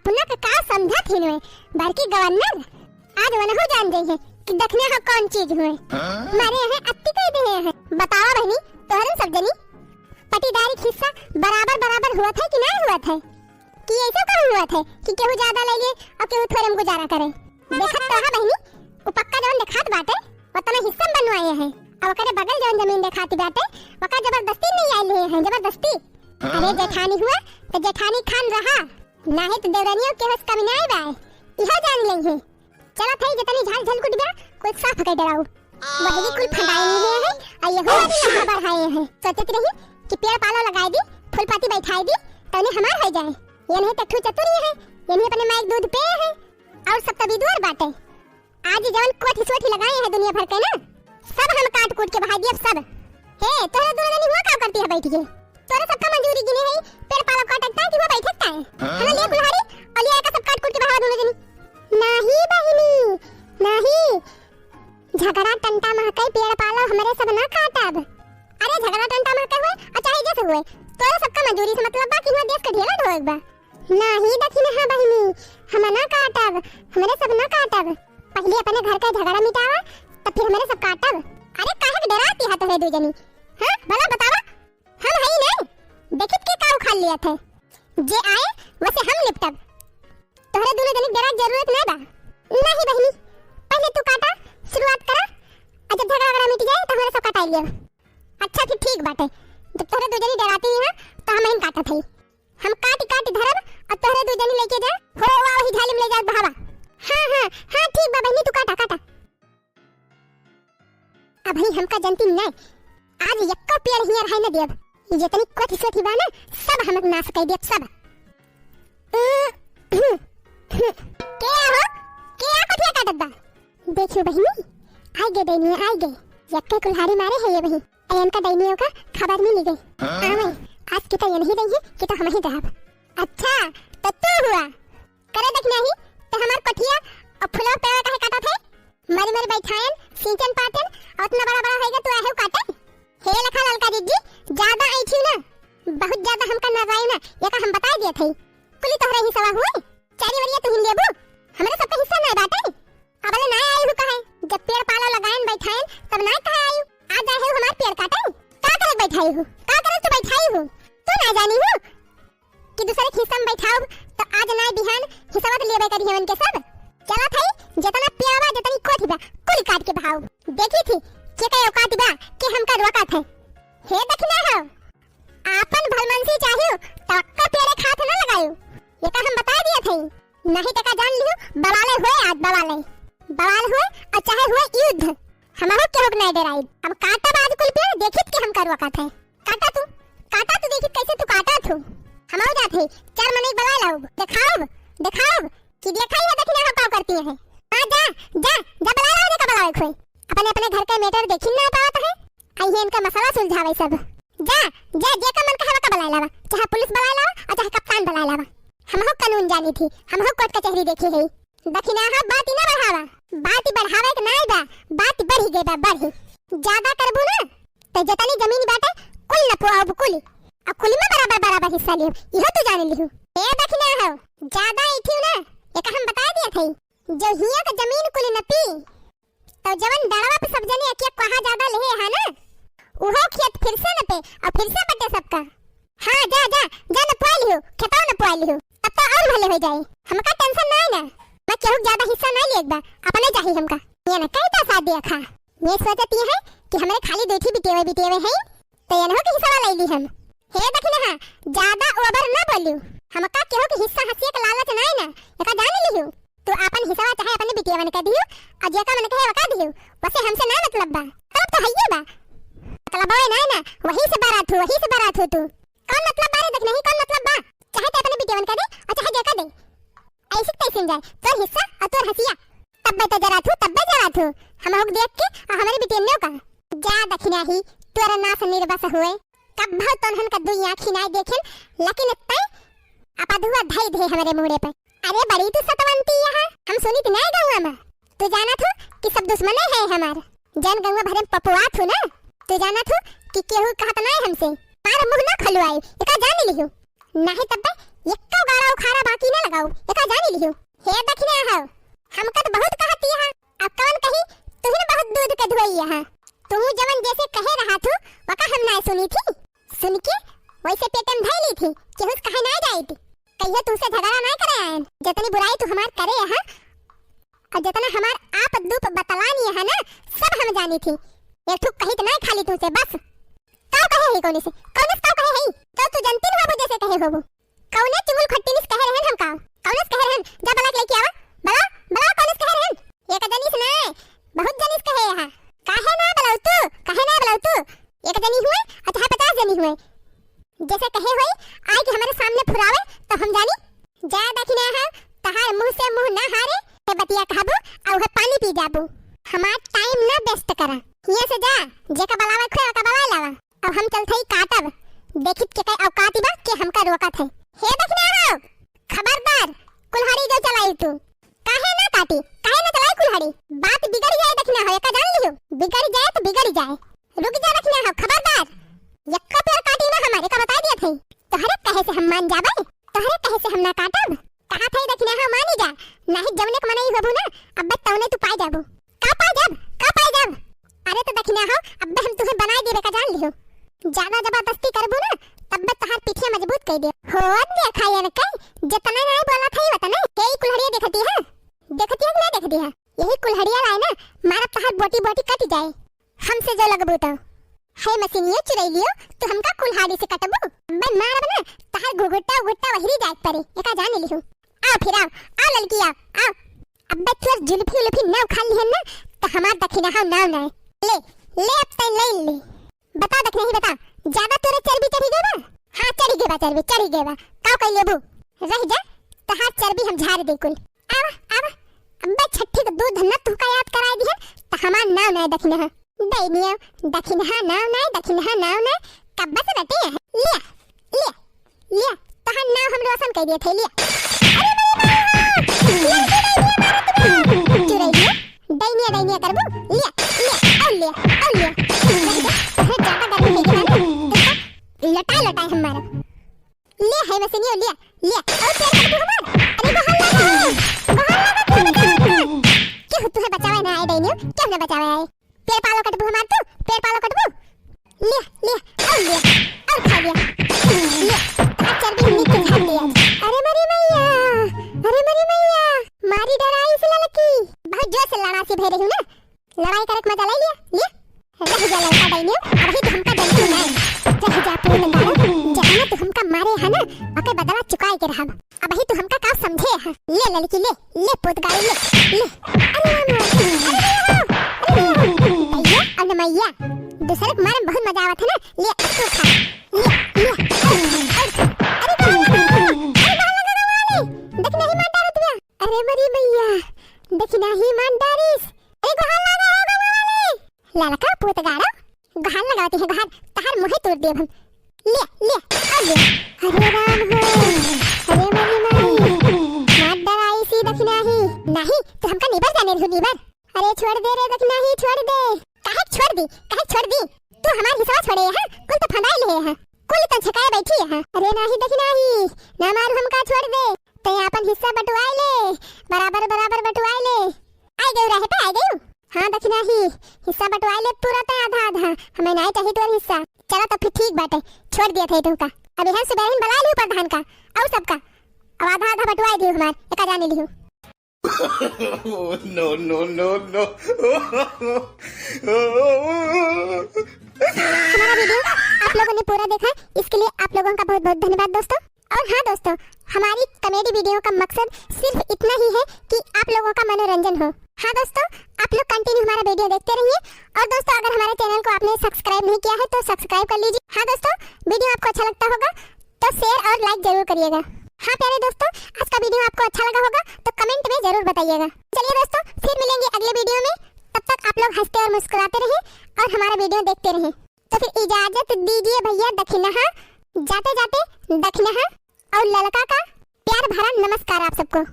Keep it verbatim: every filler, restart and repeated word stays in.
अपना का का समझत हिन हुए, बड़की गवर्नर? आज वनहु जान जइहे कि दखिना हो कौन चीज हुए। मारे यहाँ अत्ती कह दे हैं। बतावा बहिनी, तोहरन सब जनी, पटीदारी के हिस्सा बराबर बराबर हुआ था कि नहीं हुआ था? कि ऐसे कहूँ हुआ था कि केहू ज्यादा ले ले और केहू थोड़े में गुजारा करे? देखत तो है बहिनी, उ पक्का जवन देखात बाटे, ओतना हिस्सा में बनवाए हैं। अब ओकरे बगल जवन जमीन देखाती बाटे, ओकर जबरदस्ती नहीं आइल हैं, जबरदस्ती। अरे जेठानी हुआ तो जेठानी खान रहा, नाही तो देवरानियों के होश कमी नहीं बा। इहो जान लेइहे। चलत है जितनी झाल झलकुट बा, कुल साफ कर डराऊ। वही कुल फंडाए नहीं है, आ यहू वाली लम्हा बढ़ाए हैं। सोचत रही कि पेड़ पालो लगाए दी, फूल पत्ती बैठाए दी, तने हमार हो जाए। ये नहीं तो ठू चतुर ही है, ये नहीं अपने माइक दूध पे है, और सब तभी दूर बाटे। आज जवन कोठी सोठी लगाए हैं दुनिया भर के ना, सब हम काट कूट के बहा दिए सब। हे, तोहरे दोनों जनी हुआ का करती है बैठ के? तोरे सबका मंजूरी गिने है, पेड़ पालो काटता है कि हुआ बैठता है? हाँ? हमें लिए कुल्हाड़ी और लिए का सब काट कूट के बहावा दोनों जनी। नाही बहिनी, नाही। झगड़ा टंटा महकई पेड़ पालो हमरे सब ना काटब। अरे झगड़ा टंटा महकई हुए और चाहे जैसे हुए, तोरे सबका मंजूरी से मतलब बा कि हुआ देश का ढेला ढोएक बा। नाही दखिनहा बहिनी, हम ना काटब, हमरे सब ना काटब। पहले अपने घर का झगड़ा मिटावा, तब फिर हमरे सब काटब। अरे काहे के डराती है तोहरे दू जनी? हाँ, भला बतावा, हम हई नहीं, देखित के का उखाड़ लिया थे। जे आए, वसे हम निपटब। तोहरे दोनों जनी डरा जरूरत नहीं बा। नहीं बहिनी, पहले तू काटा, शुरुआत करा, और जब झगड़ा वगड़ा मिट जाए, तो हमरे सब कटाई लियो। अच्छा फिर ठीक बाटे, जब तोहरे दू जनी डराती ही हैं, तो हम ही काटत हई। हम काटी काटी धरब, और तोहरे दू जनी लेके जा, हो वा वही झाली में ले जात बहावा। हाँ, हाँ, हाँ, ठीक बा बहिनी, तू काटा, काटा। अबही हमका जनती नहीं, आज यक्को पेड़ हियर है न देब। ये जितनी कोठी सोठी बा ना, सब हम नाश कर देब, सब। के हो? के आ कोठिया काटत बा? देखियो बहिनी, आइ गे डैनिया, आइ गे। यक्के कुल्हाड़ी मारे है ये बहिन। ए, इनका डैनियों का खबर मिली गई। आवे, आज की तो ये नहीं रही है कि तो हम ही रहब। अच्छा, तो तू हुआ। करे देख नहीं, तो हमार कोठिया और फुलवा पेड़ काहे काटत है? मरी मरी बैठायन, सींचन पाटन, और इतना बड़ा बड़ा होइगा तू आहे काटे? हे लखा ललका जिज्जी, ज्यादा ऐठी ना, बहुत ज्यादा हमका नजाई ना, ये का हम बताई दिया थे। कुली तोहरे ही सवा हुए, चारी वरिया तुहिन लेबू, हमरे सबका हिस्सा ना बाटे। अबले ना आई हूँ कहे, जब पेड़ पालो लगायन बैठायन, तब ना कहे आई हूँ। आ जाए हो हमार पेड़ काटे, का करे बैठाई हूँ, का करे तू बैठाई हूँ, तू ना जानी हूँ। कि दूसरे के हिस्सा में बैठाउब, तो आज नाय बिहान हिस्सा तो लेबे करी है उनके सब। चलत हई, जितना पेड़वा, जितनी कोठी बा, कुल काट के बहाउब। देखी थी, के का औकात बा, के हमका रोकत है। हे दखिना हो, आपन भलमनसी चाहियो, तो अक्का पेड़े खात ना लगायो। ये तो हम बता दिया थे, नहीं तो का जान लियो, बवाले हुए आज, बवाले। बवाल हुए, और चाहे हुए युद्ध, हमहू केहू के नहीं डराई। अब काटब आज कुल पेड़, देखित के हमका रोकत है। काटा तू, काटा तू, देखी कैसे तू काटा तू। हम हो जात है, चार मनई बला लाओ, दिखाओ, दिखाओ कि देखा ही है, देखना हो का करती है। हाँ, जा, जा, जा बला लाओ, देखा बला लाओ कोई। अपने, अपने घर का matter देखी ना पावत है, आई है इनका मसला सुलझावे सब। जा, जा, जे का मन कहे का बला लावा, चाहे पुलिस बला लावा और चाहे कप्तान बला लावा। हम हो कानून जानी थी, हम हो कोर्ट कचहरी देखी है। दखिनाहा बात ही ना बढ़ावा, बात ही बढ़ावे के नाई बा, बात बढ़ी गई बा, बढ़ी। ज्यादा करबू ना, तो जतनी जमीन बाटे, कुल नपवाओ, कुल। अब कुल में बराबर, बराबर हिस्सा लियो, इहो तू जान लिहू। ए दखिनाहा, ज्यादा इठियो ना, एक हम बता दिया थे, जो हिया का जमीन कुल नपी, तो जवन डड़वा पे सब जने एक एक कोहा ज्यादा लेहे है ना, उहो खेत फिर से नपे और फिर से बटे सबका। हाँ, जा, जा, जा नपवा लिहू, खेतवा नपवा लिहू, तब तो और भले हो जाए। हमका tension ना है ना, मैं केहू ज्यादा हिस्सा ना लिए बा, अपने चाही हमका। ये ना कई तो साथ दिया खा, ये सोचती है कि हमरे खाली दो ठी बिटेवे, बिटेवे हैं, तो ये ना हो कि हिस्सा ले ली हम। हे दखिनाहा, ज्यादा over ना बोलू, हमका केहू के हिस्सा हंसिए के लालच ना है ना, एका जान लिहू। तू आपन हिस्सा चाहे अपने बिटियावन के दियो, और जेका मन कहे वका दियो, वसे हमसे ना मतलब बा। मतलब तो हइये बा। मतलब बा ना, ना, वही से बरात हो, वही से बरात हो तू। कौन मतलब बा रे, देख नहीं, कौन मतलब बा? चाहे ते अपने बिटियावन के दे, और चाहे जेका दे। ऐसे तैसे जाए, तोर हिस्सा और तोर हंसिया। तब्बे तो जरा थू, तब्बे जरा थू। हम हुक देख के, और हमारे बिटियन का। जा दखिनाही, तोरा नास निर्बस हुए। कब भर तोनहन का दुई आँखी नाय देखेन, लेकिन तै अपधुआ धई दे हमरे मूड़े पे। अरे बड़ी तू सतवंती यहाँ, हम सुनी थी नाय गौआ में। तू जाना थू कि सब दुश्मने है हमार। जन गौआ भरे में पपुआ थू ना, तू जाना थू कि केहू कहत नाय हमसे। मार मुँह ना खलुआई, एका जान लिहू। नाही तब्बे एक्को गाड़ा उखाड़ा बाकी ना लगाऊ, एका जानी लिहू। हे दखिना हो, हमका तो बहुत कहती है, अब कवन कही, तुहिन बहुत दूध के धोई है। तू जवन जैसे कहे रहा थू, वका हम ना सुनी थी। सुन के वैसे पेटे में धई ली थी, केहू से कहे ना जाई थी। कहियो तुमसे झगड़ा ना करे आयन, जितनी बुराई तू हमार करे है, और जितना हमार आप दुख बतलानी है ना, सब हम जानी थी। एक ठुक कही तो ना खाली तुमसे बस। का कहे है कौने से? कौने से का कहे है? तो तू जनती ना होबू जैसे कहे होबू। कौने चुगुल खट्टी निस कहे रहन हम का? कौने से कहे रहन? जा बला के लेके आवा। बला, बला कौने से कहे रहन? एक जनी से ना, बहुत जनी से कहे है। काहे ना बलाऊ तू? काहे ना बलाऊ तू? एक जनी हुए, और चाहे पचास जनी हुए। जैसे कहे होई, आए के हमारे सामने फुरावे, तो हम जानी। जा दखिना हो, तहार मुंह से मुंह ना हारे, हे बतिया कहबू, अउ हे पानी पी जाबू। हमार टाइम ना वेस्ट करा। हियां से जा, जेका बलावे खुए, ओका बलाए लावा। अब हम चलत हई काटब, देखित के कई औकात बा, के हमका रोकत है। हे दखिना हो, खबरदार, कुल्हाड़ी जो चलाई तू। काहे ना काटी, काहे ना चलाई कुल्हाड़ी? बात बिगड़ जाए दखिना हो, एका जान लियो, बिगड़ जाए तो बिगड़ जाए। रुक जा दखिना हो, खबरदार! यक्को पेड़ काटी ना हमारे का बताई दिया थे। तोहरे कहे से हम मान जाबे? तोहरे कहे से हम ना काटब? कहा थे दखिना हो मानी जा, नाही जौने के मनई होबू ना, अब्बे तौने तू पाए जाबू। का पाए जाब? का पाए जाब? अरे तो दखिना हो, अब्बे हम तुहे बनाए देबे का जान लियो। ज्यादा जबरदस्ती करबू ना, तब्बे तोहार पीठिया मजबूत कर दे। हो देखा ये न कई, जितना नहीं बोला था ये वतने, के ई कुल्हड़िया देखती है? देखती है कि नहीं देखती है? यही कुल्हड़िया लाई ना, मारब तोहार बोटी बोटी कट जाए। हमसे जो लगबू तो। हे मशीनियो चुरैलियो, तू हमका कुल्हाड़ी से कटबू? अब्बे मारब ना, तहार घुघुट्टा उघुट्टा वहिरी जात परे, एका जान लिहू। आओ फिर आओ, आओ ललकी आओ, आओ। अब्बे तोर जुल्फी उल्फी ना उखाड़ लिहन ना, तो हमार दखिना हो नाव ना। ले, ले अब तैं ले ले। बता दखिना ही बता, ज्यादा तोरे चर्बी चढ़ी गई बा? हाँ चढ़ी गई बा चर्बी, चढ़ी गई बा। का कई लेबू? रह जा, तहार चर्बी हम झाड़ दे कुल। आवा, आवा। अब्बे छठी के दूध न तुहका याद कराए दिहन, त हमार नाव नाय दखिनहा। दैनियो, दखिनहा नाव नाय, दखिनहा नाव नाय, कब्बा से रटे हैं। लिया, लिया, लिया, तहार नाव हम रोशन कर दिए थे, लिया। अरे मेरे बाप! लड़की दैनिया मारत बा। चुरैलिया, दैनिया, दैनिया करबू? लिया, लिया, और लिया, और लिया। अरे ज्यादा गर्मी नहीं गिरा ना, तो लटाए, लटाए हम मारब। ले है मशीनियो, ले, ले। और पेड़ कटबू हमार? अरे गोहार लगा है, गोहार लगा, क्यों बचावे हमार? क्यों तुहे बचावे ना आए दैनियो? क्यों ना बचावे आए? पेड़ पालो कटबू हमार तू? पेड़ पालो कटबू? ले, ले, और ले, और खा ले। ले, तहार चर्बी हम नीचे झाड़ दिया। अरे मरी मैया, अरे मरी मैया, मारी डराई से ललकी। बहुत जोर से लड़ासी भय रही हूँ ना। लड़ाई करे के मजा ले लिया, लिया। रह जा लड़का दैनियो, अबही तो हमका जनती नहीं। रह जा पूर्ण गारो, जतना तू हमका मारे है ना, ओके बदला चुकाए के रहब। अबही तू हमका का समझे है? ले लड़की ले, ले पूत गारो ले, ले। अरे राम हो, अरे भैया हो, अरे भैया हो। दैया, अरे मैया, दूसरे के मारे में बहुत मजा आवत है ना, ले अब तू खा। ले, ले, और खा, और खा। अरे बाबा, अरे बाबा, अरे बाबा, दखिनहा ही मार डालत बिया। अरे मरी मैया, दखिनहा ही मार डारिस। अरे गोहार लगा हो गवा वाली। ललका पूत गारो, गोहार लगावती है गोहार, तहार मुँहे तोड़ देब हम। ले, ले, और ले। अरे राम हो, अरे मरी माई, मार डराई सी दखिनहा ही। नहीं, तो हमका निबर जाने रहू निबर। अरे छोड़ दे रे दखिनहा ही, छोड़ दे। काहे छोड़ दी, काहे छोड़ दी? तू हमार हिस्सा छोड़े है, कुल तो फंदाई ले है, कुल तो छकाए बैठी है। अरे नाही दखिनहा ही, ना मारू हमका, छोड़ दे। तै आपन हिस्सा बटुआए ले, बराबर बराबर बटुआए ले। आए गयू रहे पे, आए गयू। हाँ दखिनहा ही, हिस्सा बटुआए ले पूरा तै आधा आधा, हमें नाय चाही तोर हिस्सा। चला तो फिर ठीक बाटे, छोड़ दिया थे तुमका। अभी हम सुबह ही बुला लियो प्रधान का, और सबका। अब आधा आधा बटुआए दियो हमार, एका जाने लियो। Oh, no, no, no, no। हमारा वीडियो आप लोगों ने पूरा देखा, इसके लिए आप लोगों का बहुत बहुत धन्यवाद दोस्तों। और हाँ दोस्तों, हमारी कॉमेडी वीडियो का मकसद सिर्फ इतना ही है कि आप लोगों का मनोरंजन हो। हाँ दोस्तों, आप लोग कंटिन्यू हमारा वीडियो देखते रहिए। और दोस्तों, अगर हमारे चैनल को आपने सब्सक्राइब नहीं किया है तो सब्सक्राइब कर लीजिए। हाँ दोस्तों, वीडियो आपको अच्छा लगता होगा तो शेयर और लाइक जरूर करिएगा। हाँ प्यारे दोस्तों, आज का वीडियो आपको अच्छा लगा होगा तो कमेंट में जरूर बताइएगा। चलिए दोस्तों, फिर मिलेंगे अगले वीडियो में। तब तक आप लोग हंसते और मुस्कुराते रहें और हमारा वीडियो देखते रहें। तो फिर इजाजत दीजिए भैया दखिनहा, जाते जाते दखिनहा और ललका का प्यार भरा नमस्कार आप सबको।